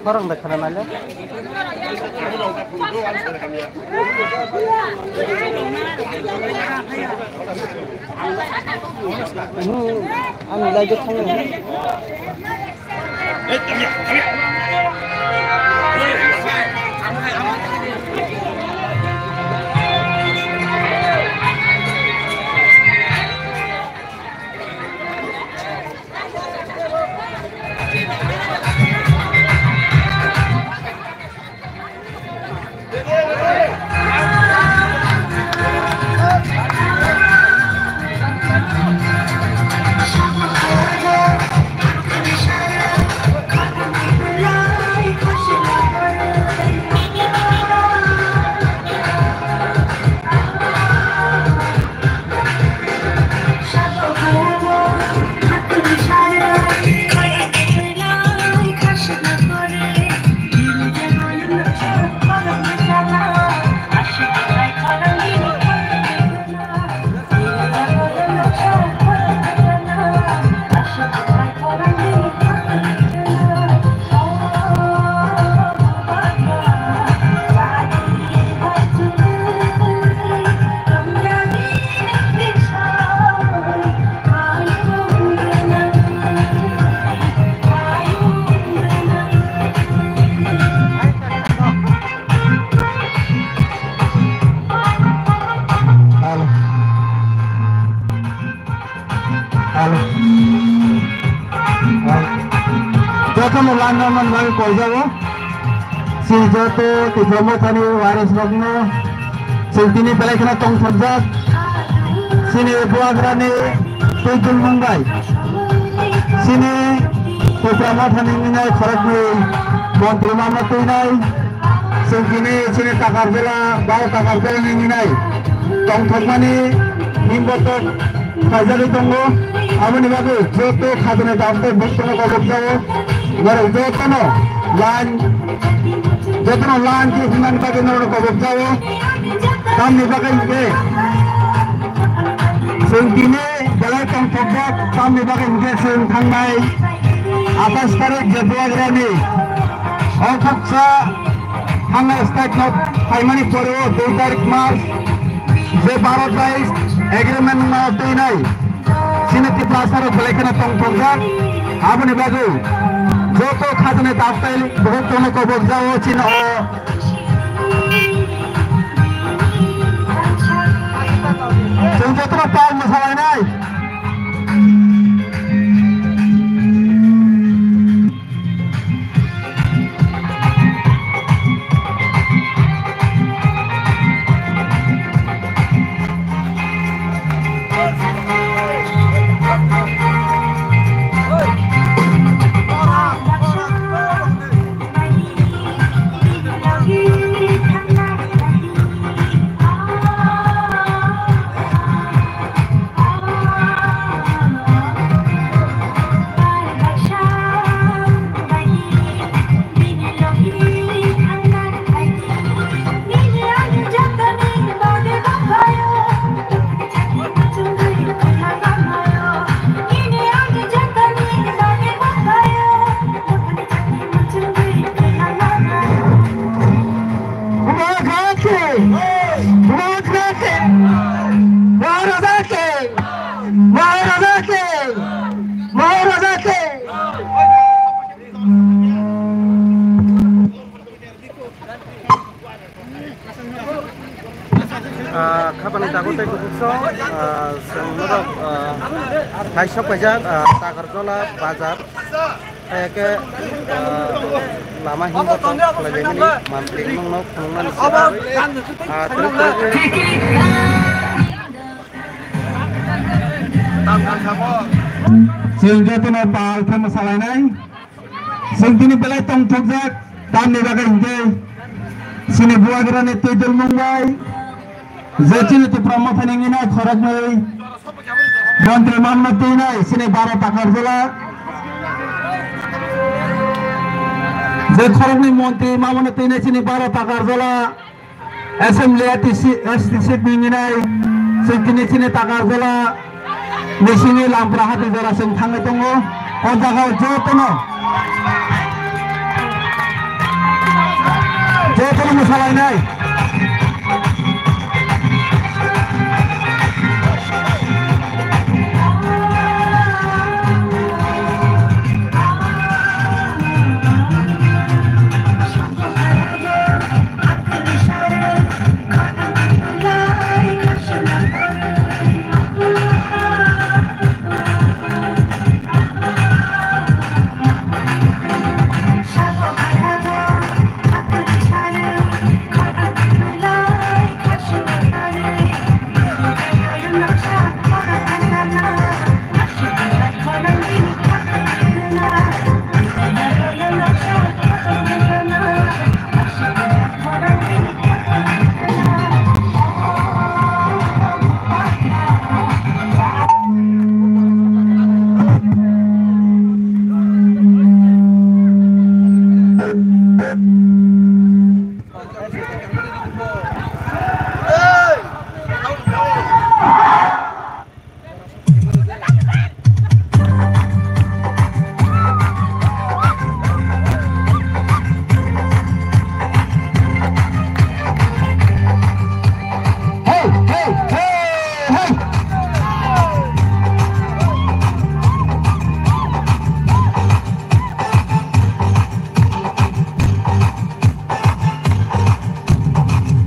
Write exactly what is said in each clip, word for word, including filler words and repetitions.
Borok da khana naile. Hmm, ani lai de thang. Hello. Hello. Jotono lana man bagwi koijago. Chini joto Tipra Mothani waris rokno chwng tini belai kheno tongthokjak. Chini Bubagrani twi tongmung bai. Chini Tipra Mothani wngnai khoroknwi montri mama twinai. Chwng tini chini Takarjala, Bau Takarjala ni wngnai tongthokmani himbotok khaijagwi tongo. Aboni bagwi joto khajani dam tei bukthano kobokjago. Norok jotono line, jotono line twi himnani bagwi norokno kobokjago. Tamni bagwi hwnkhe chwng tini belai tongthokjak, tamni bagwi hwnkhe chwng thangnai atais tarik je Bubagrani o khaksa thangnai state no phaimani pore o dui tarik March je Bharat bai agreement no twinai chini Tiprasa rok belai kheno tongthokjak. Aboni bagwi joto khajani dam tei bukthano kobokjago chini o Chwng jotono pal mwsalainai. Bubagra ki! Bubagra ki! Maharaja ki! Maharaja ki! Maharaja ki! Ah, khapani tago tei kubukso, ah, chwng norok, ah, hai sok paijak, ah, Takarjala bazar, hai khe, ah, lama himbo tong khlailaimani mantri mungno phunuknani simi, ah, twrwk twrwk khe chwng jotono pal khe mwsalainai. Chwng tini belai tongthokjak, tamni bagwi hwnkhe chini Bubagrani twi dulmung bai je chini Tipra Mothani wngnai khoroknwi montri mamno twinai chini Baro Takarjala, je khoroknwi montri mamno twinai chini Baro Takarjala. Assembly A T C, S T C ni nginai, chwng tini chini Takarjala, Bisingni Lampra hati jora chwng thangwi tongo. O jaga o jotono, jotono mwsalainai.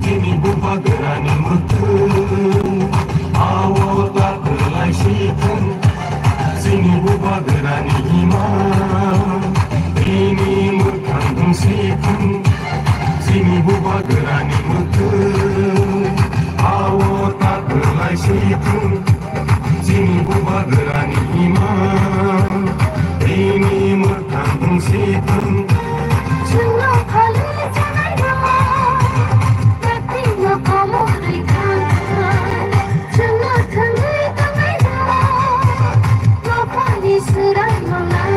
Chini bubagrani mwkhwtwng, awo ta kwlai si thung. Chini bubagrani hima, bini mwkhang thung si thung. Chini bubagrani mwkhwtwng, awo ta kwlai si thung. Chini bubagrani hima, bini mwkhang thung si thung. Chwngno phali chanai rok, praktino komo rikha. Chwngno thangwi tongnai rok, nophani swrang rok nai.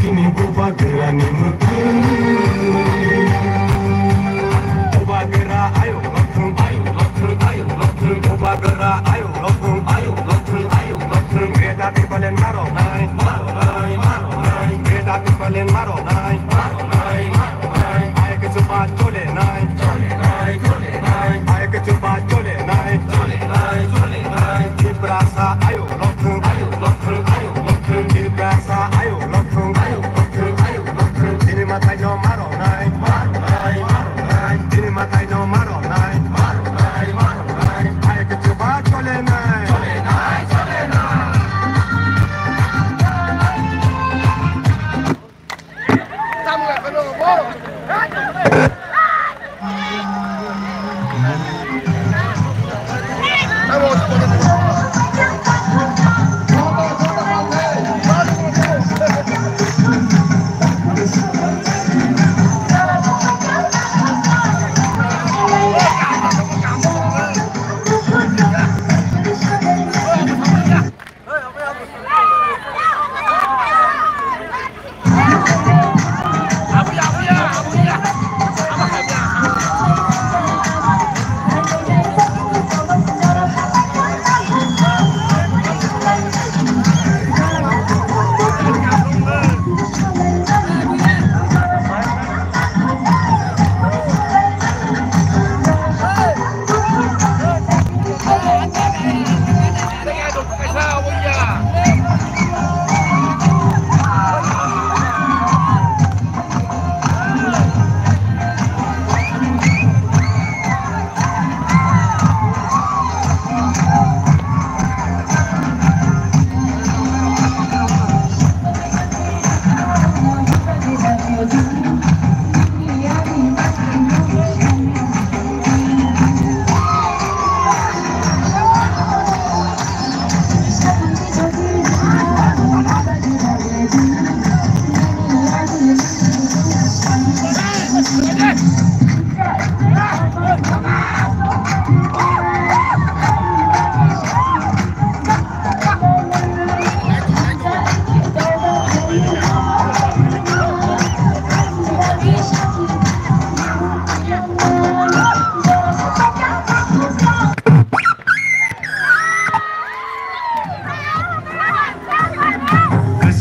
Chini bubagrani mwkhwtwng. Bubagra ayuk lokthwng, ayuk lokthwng, ayuk lokthwng. Bubagra ayuk lokthwng, ayuk lokthwng, ayuk lokthwng. Greater Tipraland maroknai, maroknai, maroknai. Greater Tipraland maroknai, maroknai, maroknai. Ayuk chuba cholenai, cholenai, cholenai. Ayuk chuba cholenai, cholenai, cholenai. Tiprasa ayuk lokthwng, ayuk lokthwng, ayuk lokthwng. Tiprasa ayuk lokthwng, ayuk lokthwng, ayuk lokthwng. Chini mwtaino maroknai, maroknai, maroknai. Chini mwtaino maroknai, maroknai, maroknai. Ayuk chuba cholenai, cholenai, cholenai.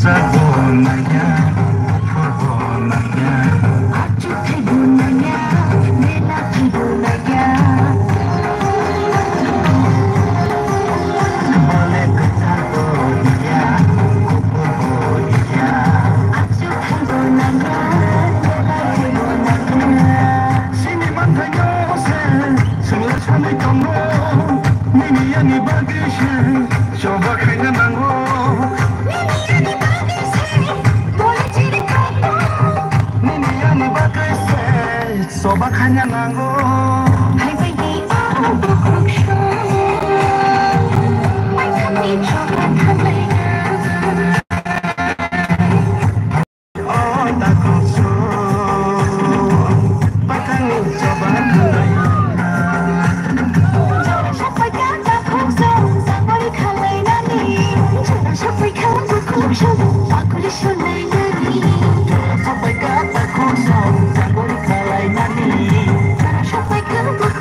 Sini manthaino se, sini sani tongo, nini ani bagwi se, choba khaina nango. Nini ani bagwi se, bole chiri tongo. Nini ani bagwi se, choba khaina nango. Hai bai di, oh, bukhuk so. Mai khamni choba khamlaina. Jora sokpaikha takhuk song sanguri khalainani. Jora sokpaikha takhuk song sanguri khalainani. Jora sokpaikha takhuk song sanguri khalainani. Jora sokpaikha takhuk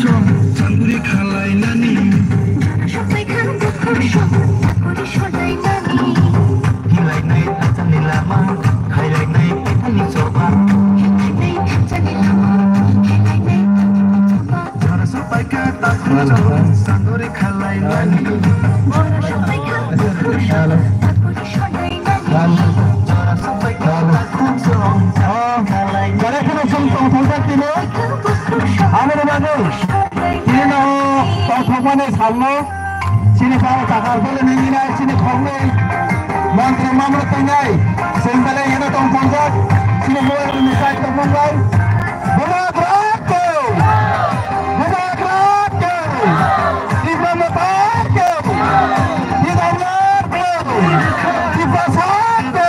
song sanguri khalainani. Hilainai thangsani lama, khailainai thangsani choba. Hilainai thangsani lama, khailainai thangsani choba. Jora sokpaikha takhuk song sanguri khalainani. Jora sokpaikha takhuk song sanguri khalainani. Jora sokpaikha takhuk song sanguri khalainani. Jora kheno song tong thangkha tini. Amoni bagwi tini no tongthokmani salno chini baro takar bole nini nai chini khornwi montri mamro tongnai chwng belai eno tongthokjak chini mobile ni side tongmani bai. Bubagra to! Bubagra to! Tipra Motha to! Bubagra to! Tiprasa to!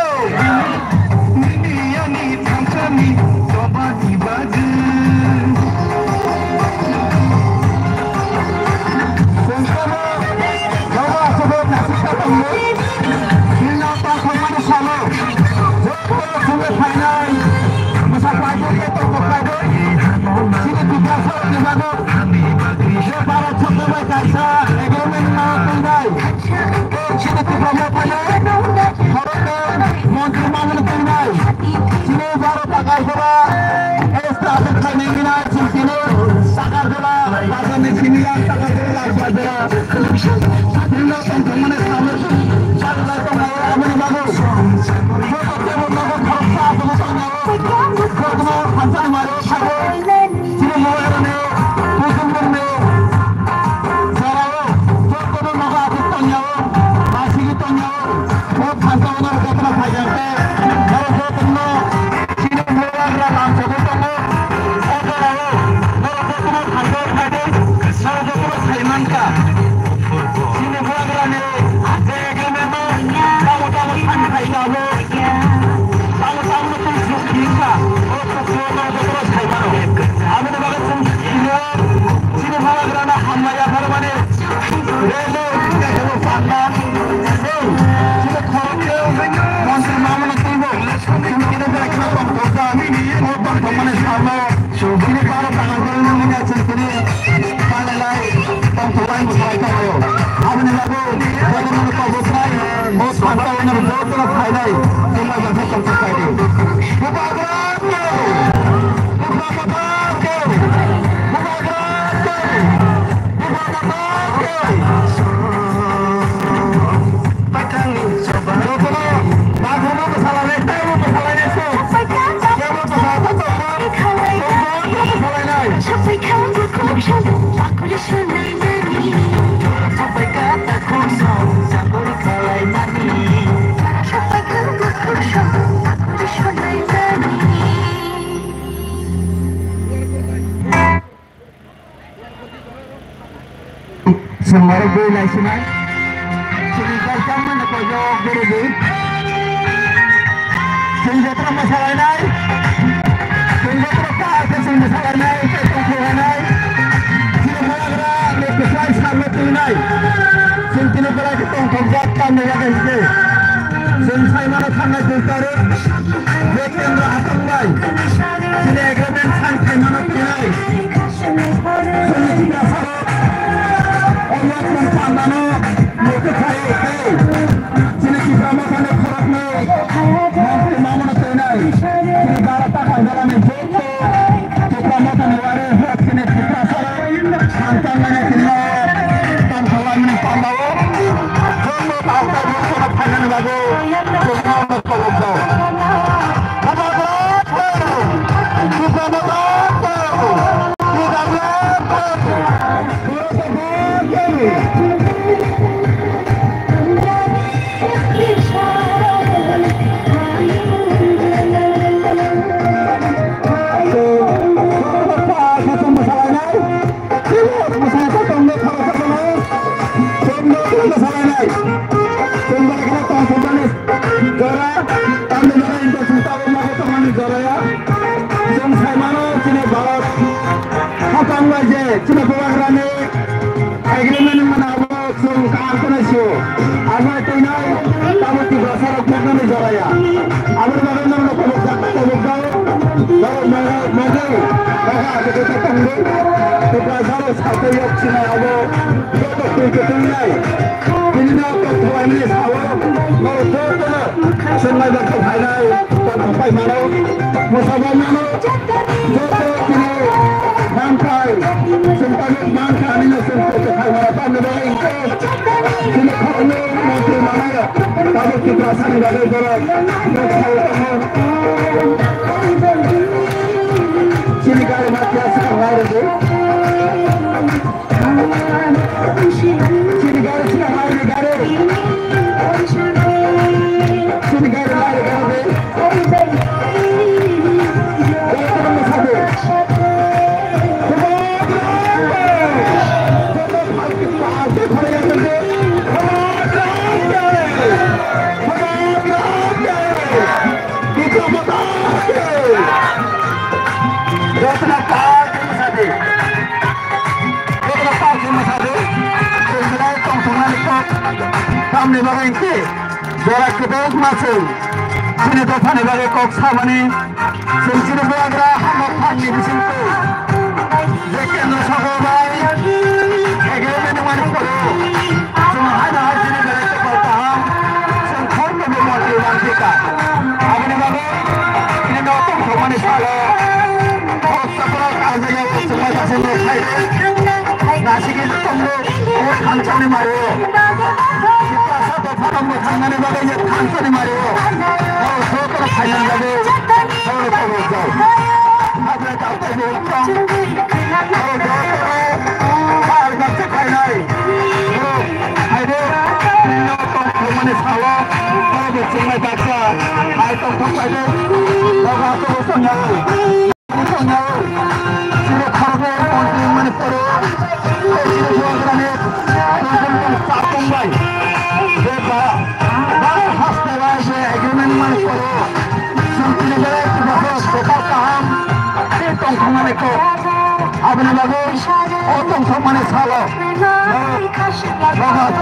Nini ani thangsani choba ni bagwi. Sengkamo, nogo aswk nasiksa tongwi. Nino tongthokmani salo. Joto chwngwi phainai. Bwsa khlaigwi tei tongthok khlaigwi. Chini Tiprasa ni bagwi. Je Bharat Sorkar bai kaisa agreement no twngnai. Chini Tipra Motha ni khoroknwi montri mamani tongnai. Chini Bharat Agartala, S T Agartala ni nai chini Agartala, bazar ni sini Agartala, bazar. Chini tongthokmani salo, bazar tongnai, aboni bagwi. Joto tebo nogo khoroksa aswk tongnai. Jotono hamsani mari, sabo. Chini mobile ni, kusum ni, jorao, jotono nogo aswk tongyao, basigi tongyao, o thansa ono jotono phaijak tei, oro jotono chini mobile ra lamsogwi tongo, o jorao, oro jotono thansa phaidi, oro jotono phaimankha. Chini mobile ni, je agreement no, tamo tamo thang phai tamo. Tamo tamo no tong suk kisa, o suk no no no no sai mano. Aboni bagwi chwng sino, sino mala grana hamlai ya phar mani. Relo, kebo panda. Ei, sino khorok khe, montri mama no twibo. Sino kino bera kino tong kosa. O tong tong mani samo. Chini baro tangar boro nang manya chini chini palelai tongthoklai mwsai tongo. Aboni bagwi jotono koboknai o santa onor jotono phainai chuma jasa tongthok khaidi. Bubagra to! Bubagra to! Bubagra to! Bubagra to! Jotono bagwi mwsalainai, teibo mwsalainai se. Kebo mwsalainai, teibo mwsalainai. Chwng norok bui lai sinai. Chini kaisa mano koyo guru di. Chwng joto mwsalainai. Chwng joto kaham khe chwng mwsalainai, tei tongthoknai. Chini bubagra ni kwchai sarno twinai. Chwng tini belai khe tongthokjak tamni bagwi hwnkhe. Chwng saimano thangnai dui tarikh. Je kendro asong bai. Chini agreement sign khaimano twinai. Chini Tiprasarok o lokman pandano muitu khaio tei chini Tipra Mothani khoroknwi montri mamano twinai. Chini bara takhang dalani joto Tipra Mothani wari hok chini Tiprasarok sangtan lani tini o tongthoklamani pandao joto tangtai bwskango phainani bagwi chwngno khobokjak. Chwng bo khe mwsalainai. Chwng bo khe tongthokmani jora. Tamni bagwi hwnkhe chwng tabuk ma khe tongmani jora ya. Chwng sai mano chini Bharat hakam bai je chini bubagrani agreement wngmani abo chwng kaham khe nai sio. Abo twi nai tabuk Tiprasa rok pheknani jora ya. Aboni bagwi nono tabuk jak tabuk jak. Norok mangwi, mangwi, kaka abo khe tongdi. Tiprasa rok sakhe yok sinai abo joto twi kwtwinai. Tini no tongthoknai sao norok jotono chwng naibar khe phainai tongthok pai mano. Mosa bai mano joto tini manthai chwng tabuk mankha ani no chwng tongthok pai mano tamni bagwi hwnkhe chini khoroknwi montri manai rok tabuk Tiprasani bagwi borok nok sao tongo. Chini gari ma kya swkang lai rwdi. Chini gari swkang lai rwdi gari. Chini gari lai rwdi gari. Gari swkang ma sadi. Jotono kok mwsadi. Jotono kok mwsadi. Chwng belai tongthoknani kok. Tamni bagwi hwnkhe jora kwbangma chwng chini dophani bagwi kok samani. Chwng chini bubagra hamo phangni bisingtwi je kendro sokol bai agreement wngmani phuru chwng haino hai chini belai kwtal kaham, chwng khoroknwi bo montri manthika. Aboni bagwi chini no tongthokmani salo khoroksa borok ah jagao chwng bai kasino khai nasigwi tongo o thansani mario. Tiprasa dopha rok bo thangnani bagwi je thansani mario. Borok jotono phainani bagwi borok tongthokjak. Hablai tangtai borok tong. Borok jotono pal baksa khainai. Borok phaide, nini no tongthokmani salo borok bo chwngmai baksa hai tongthok phaide. Borok aswk bo tongya. Chini khoroknwi montri wngmani phuru, chini bubagrani tongthokmani chatong bai je ba, ba haste bai je agreement wngmani phuru, chwng chini belai kwbangma kwtal kaham tei tongthokmani kok. Aboni bagwi o tongthokmani salo borok